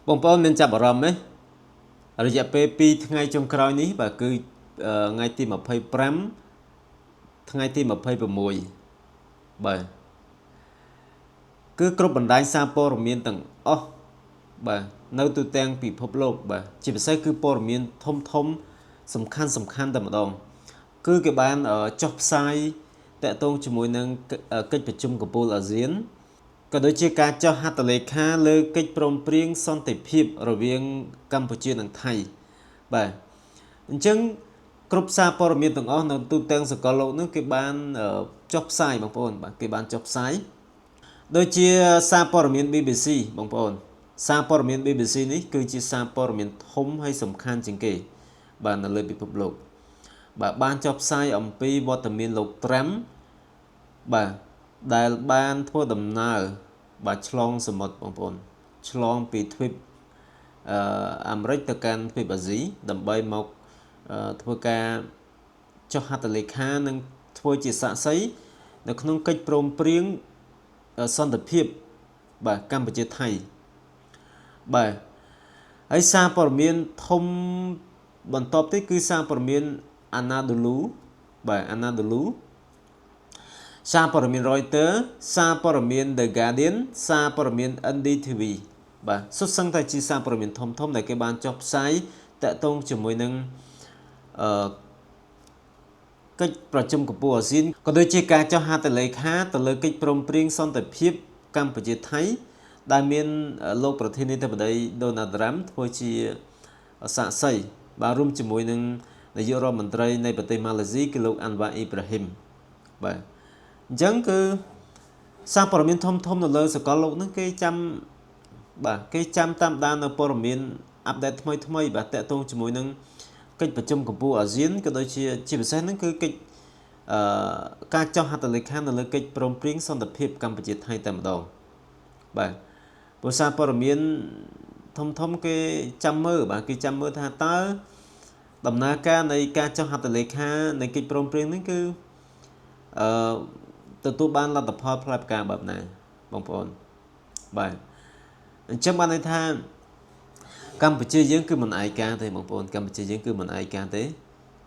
បងប្អូនមានចាប់អារម្មណ៍ទេរយៈពេល2ថ្ងៃចុងក្រោយនេះបាទគឺថ្ងៃទី25ថ្ងៃទី26បាទគឺគ្រប់បណ្ដាញសារព័ត៌មានទាំងអស់បាទនៅទូទាំងពិភពលោកបាទជាពិសេសគឺព័ត៌មានធំធំសំខាន់សំខាន់តែម្ដងគឺគេបានចុះផ្សាយតាក់ទងជាមួយនឹងកិច្ចប្រជុំកំពូលអាស៊ានក៏ដូចជាការចុះហត្ថលេខាលើកិច្ចព្រមព្រៀងសន្តិភាពរវាងកម្ពុជានិងថៃបាទអញ្ចឹងគ្រប់សារព័ត៌មានទាំងអស់នៅទូទាំងសកលលោកនោះគេបានចុះផ្សាយបងប្អូនបាទគេបានចុះផ្សាយដូចជាសារព័ត៌មាន BBC បងប្អូនសារព័ត៌មាន BBC នេះគឺជាសារព័ត៌មានធំហើយសំខាន់ជាងគេបាទនៅលើពិភពលោកបាទបានចុះផ្សាយអំពីវត្តមានលោកត្រាំបាទដែលបានធ្វើដំណើរបាទឆ្លងសមុទ្របងប្អូនឆ្លងពីទ្វីបអឺអាមេរិកទៅកាន់ទ្វីបអាស៊ីដើម្បីមកធ្វើការចុះហត្ថលេខានិងធ្វើជាសាក្សីនៅក្នុងកិច្ចព្រមព្រៀងសន្តិភាពបាទកម្ពុជាថៃបាទហើយសារព័ត៌មានធំបន្ទាប់ទៀតគឺសារព័ត៌មាន Anadolu បាទ Anadolu សារព័ត៌មាន Reuters សារព័ត៌មាន The Guardian សារព័ត៌មាន NDTV បាទសុទ្ធសឹងតែជាសារព័ត៌មានធំធំដែលគេបានចុះផ្សាយតាក់ទងជាមួយនឹងអឺកិច្ចប្រជុំកម្ពុជាអាស៊ានក៏ដូចជាការចុះហត្ថលេខាទៅលើកិច្ចព្រមព្រៀងសន្តិភាពកម្ពុជាថៃដែលមានលោកប្រធានាធិបតីដូណាល់ត្រាំធ្វើជាសាក្សីបាទរួមជាមួយនឹងនាយករដ្ឋមន្ត្រីនៃប្រទេសម៉ាឡេស៊ីគឺលោកអាន់វ៉ាអ៊ីប្រាហ៊ីមបាទអញ្ចឹងគឺសារព័ត៌មានធំធំនៅលើសកលលោកហ្នឹងគេចាំបាទគេចាំតាមដាននៅព័ត៌មាន update ថ្មីថ្មីបាទតាក់ទងជាមួយនឹងកិច្ចប្រជុំកម្ពុជាអាស៊ានក៏ដូចជាជាពិសេសហ្នឹងគឺកិច្ចអឺការចុះហត្ថលេខានៅលើកិច្ចព្រមព្រៀងសន្តិភាពកម្ពុជាថៃតែម្ដងបាទព្រោះសារព័ត៌មានធំធំគេចាំមើលបាទគេចាំមើលថាតើដំណើរការនៃការចុះហត្ថលេខានៃកិច្ចព្រមព្រៀងហ្នឹងគឺអឺទទួលបានលទ្ធផលផ្លែផ្កាបែបណាបងប្អូនបាទអញ្ចឹងបានន័យថាកម្ពុជាយើងគឺមិនឯកាទេបងប្អូនកម្ពុជាយើងគឺមិនឯកាទេ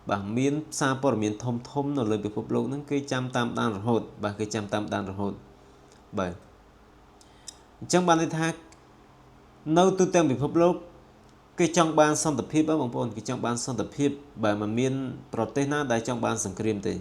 បាទមានសារព័ត៌មានធំធំនៅលើពិភពលោកហ្នឹងគេចាំតាមដានរហូតបាទគេចាំតាមដានរហូតបាទអញ្ចឹងបានន័យថានៅទូទាំងពិភពលោកគេចង់បានសន្តិភាពបងប្អូនគេចង់បានសន្តិភាពបាទមិនមានប្រទេសណាដែលចង់បានសង្គ្រាមទេ។